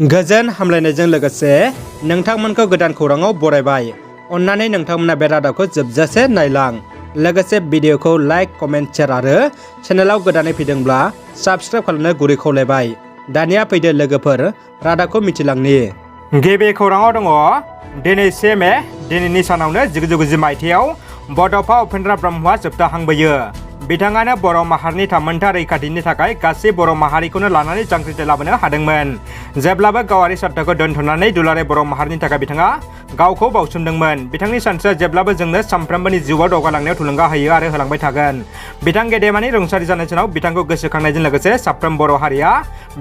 गोजोन हामलायनायजों लोगोसे नोंथांमोनखौ गोदान खौराङाव बरायबाय। अन्नानै नोंथांमोना बे रादाबखौ जोबजासे नायलां। लोगोसे भिडिअखौ लाइक, कमेन्ट, शेयार आरो चेनेलाव गोदानै फैदोंब्ला साबस्क्राइब खालामनो गुरै खावलायबाय। दानिया फैदो लोगोफोर रादाबखौ मिथिलांनि। गिबि खौराङाव दङ दिनै 1 मे दिनैनि सानावनो 1990 मायथाइयाव बड'फा उपेन्द्र ब्रह्मआ जोबथाहांबोयो। बिथाङानो बर' माहारिनि थामोनथा रैखाथिनि थाखाय गासै बर' माहारिखौनो लानानै जांख्रिथाय लाबोनो हादोंमोन। जेब्लाबो गावारि स्वार्थखौ दोनथ'नानै दुलाराय बर' माहारिनि थाखाय बिथाङा गावखौ बावसोमदोंमोन। बिथांनि सानस्रिया जेब्लाबो जोंनो सानफ्रोमबोनि जिउआव दावगालांनायाव थुलुंगा होयो आरो होलांबाय थागोन। बिथां गेदेमानि रुंसारि जानाय सानाव बिथांखौ गोसोखांनायजों लोगोसे साफ्रोम बर' हारिया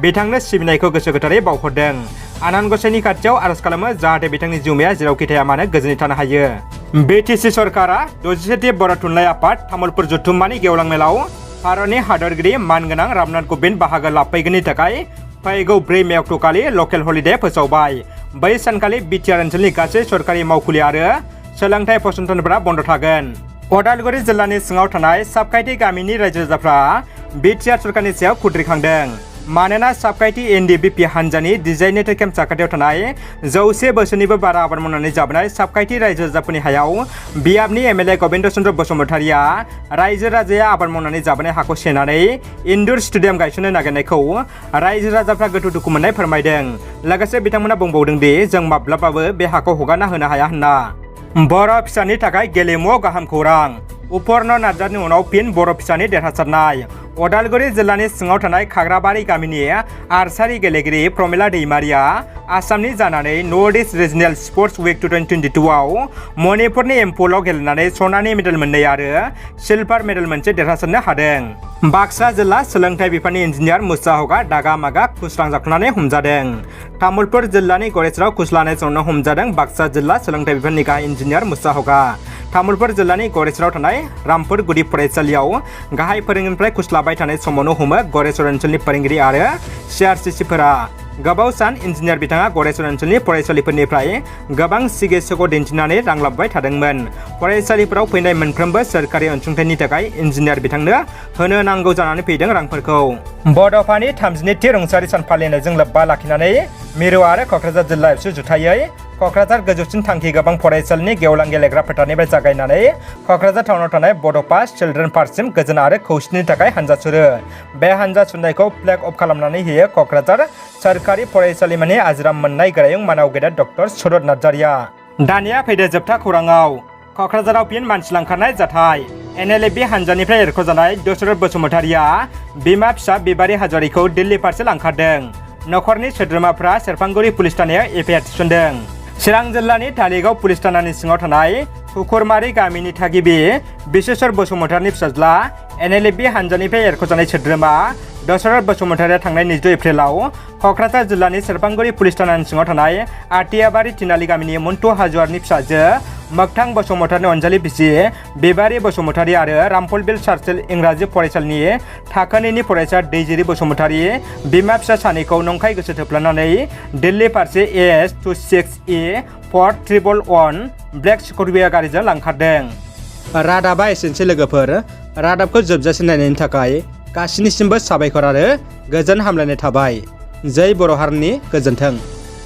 बिथांनो सिबिनायखौ गोसो गोथारै बावहरदों। आनान गसाइनि खाथियाव आरज खालामो जाहाथे बिथांनि जिउमाया जेरावखि थाया मानो गोजोनै थानो हायो। BTC सरकारा 61थि बर' थुनलाइ आफाद तामुलपुर जथुम्मानि गेवलां मेलाव भारतनि हादरगिरि मानगोनां रामनाथ क'विन्द बाहागो लाफैगोननि थाखाय फैगौ 4 मे अक्ट'खालि लकेल हलिडे फोसावबाय। बै सानखालि BTR ओनसोलनि गासै सरकारि मावखुलि आरो सोलोंथाइ फसंथानफोरा बन्द थागोन। उदालगुरि जिल्लानि सिङाव थानाय साबखायथि गामिनि रायजो राजाफ्रा BTR सरकारनि सायाव खुद्रिखांदों। मानोना साबखायथि NDBP हानजानि डिजाइनेटेड केम्प साखाथियाव थानाय 100 बोसोरनिबो बारा आबाद मावनानै जाबोनाय साबखायथि रायजो राजाफोरनि हायाव बियाबनि MLA गबिन्द चन्द्र बसुमतारिया रायजो राजाया आबाद मावनानै जाबोनाय हाखौ सेनानै इनडोर स्टेडियाम गायसननो नागिरनायखौ रायजो राजाफ्रा गोथौ दुखु मोननाय फोरमायदों। लोगोसे बिथांमोना बुंबावदों दि जों माब्लाबाबो बे हाखौ हगारना होनो हाया होनना। बर' फिसानि थाखाय गेलेमुआव गाहाम खौरां। उपर्न नार्जारिनि उनाव फिन बर' फिसानि देरहासारनाय। उदालगुरि जिल्लानि सिङाव थानाय खाग्राबारि गामिनि आर्चारि गेलेगिरि प्रमिला दैमारिया आसामनि जानानै नर्थ इस्ट रिजनेल स्पर्ट्स उइक 2022 आव मणिपुरनि इम्फलाव गेलेनानै सनानि मेडेल मोननै आरो सिलभार मेडेल मोनसे देरहासारनो हादों। बाक्सा जिल्ला सोलोंथाइ बिफाननि इन्जिनियार मुसा हकआ दागा मागा खुस्रां जाख्लनानै हमजादों। तामुलपुर जिल्लानि गरेस्राव खुस्लानाय समावनो हमजादों बाक्सा जिल्ला सोलोंथाइ बिफाननि गाहाय इन्जिनियार मुसा हकआ। तामुलपुर जिल्लानि गरेस्राव थानाय रामपुर गुदि फरायसालियाव गाहाय फोरोंगिरिनिफ्राय खुस्लाबाय थानाय समावनो हमो गरेस्वर ओनसोलनि फोरोंगिरि आरो CRCC-फोरा। गोबाव सान इन्जिनियार बिथाङा गरेस्वर ओनसोलनि फरायसालिफोरनिफ्राय गोबां सिगे सिग' दिन्थिनानै रां लाबोबाय थादोंमोन। फरायसालिफोराव फैनाय मोनफ्रोमबो सोरखारि अनसुंथाइनि थाखाय इन्जिनियार बिथांनो होनो नांगौ जानानै फैदों रांफोरखौ। बड'फानि 32थि रुंसारि सान फालिनायजों लोब्बा लाखिनानै मिरु आरो क'क्राझार जिल्ला एबसु जुथायै क'क्राझार गोजौसिन थांखि गोबां फरायसालिनि गेवलां गेलेग्रा फोथारनिफ्राय जागायनानै क'क्राझार टाउनाव थानाय बड'फा चिल्ड्रेन पार्कसिम गोजोन आरो खौसेथिनि थाखाय हानजा सुरो। बे हानजा सुरनायखौ फ्लेग अफ खालामनानै होयो क'क्राझार सोरखारि फरायसालिमानि आजिरा मोननाय गोरायुं मानाव गेदेर डक्टर सुरत नार्जारिया। दानिया फैदो जोबथा खौराङाव। क'क्राझाराव फिन मानसि लांखारनाय जाथाय। NLB हानजानिफ्राय एरख'जानाय दशरथ बसुमतारिया बिमा फिसा बिबारि हाज'वारिखौ दिल्ली फारसे लांखारदों। नखरनि सोद्रोमाफ्रा सेरफांगुरि पुलिस थानायाव FIR थिसनदों। चिरां जिल्लानि धालिगाव पुलिस थानानि सिङाव थानाय कुकुरमारि गामिनि थागिबि बिश्वेश्वर बसुमतारिनि फिसाज्ला NLB हानजानिफ्राय एरख'जानाय सोद्रोमा दशरथ बसुमतारिया थांनाय 22 एप्रिलाव क'क्राझार जिल्लानि सेरफांगुरि पुलिस थानानि सिङाव थानाय आटियाबारि तिनालि गामिनि मन्टु हाज'वारिनि फिसाजो मोगथां बसुमतारिनि अनजालि बिसि बिबारि बसुमतारि आरो रामफलबिल सार्चेल इंराजि फरायसालिनि थाखो 2नि फरायसा दैजिरि बसुमतारि बिमा फिसा सानैखौ नंखाय गोसो थोफ्लानानै दिल्ली फारसे AS26E 4111 ब्लेक स्कर्पिय' गारिजों लांखारदों। रादाबा एसेनोसै लोगोफोर। रादाबखौ जोबजासे नायनायनि थाखाय गासिनिसिमबो साबायखर आरो गोजोन हामलायनाय थाबाय। जै बर' हारिनि गोजोन्थों।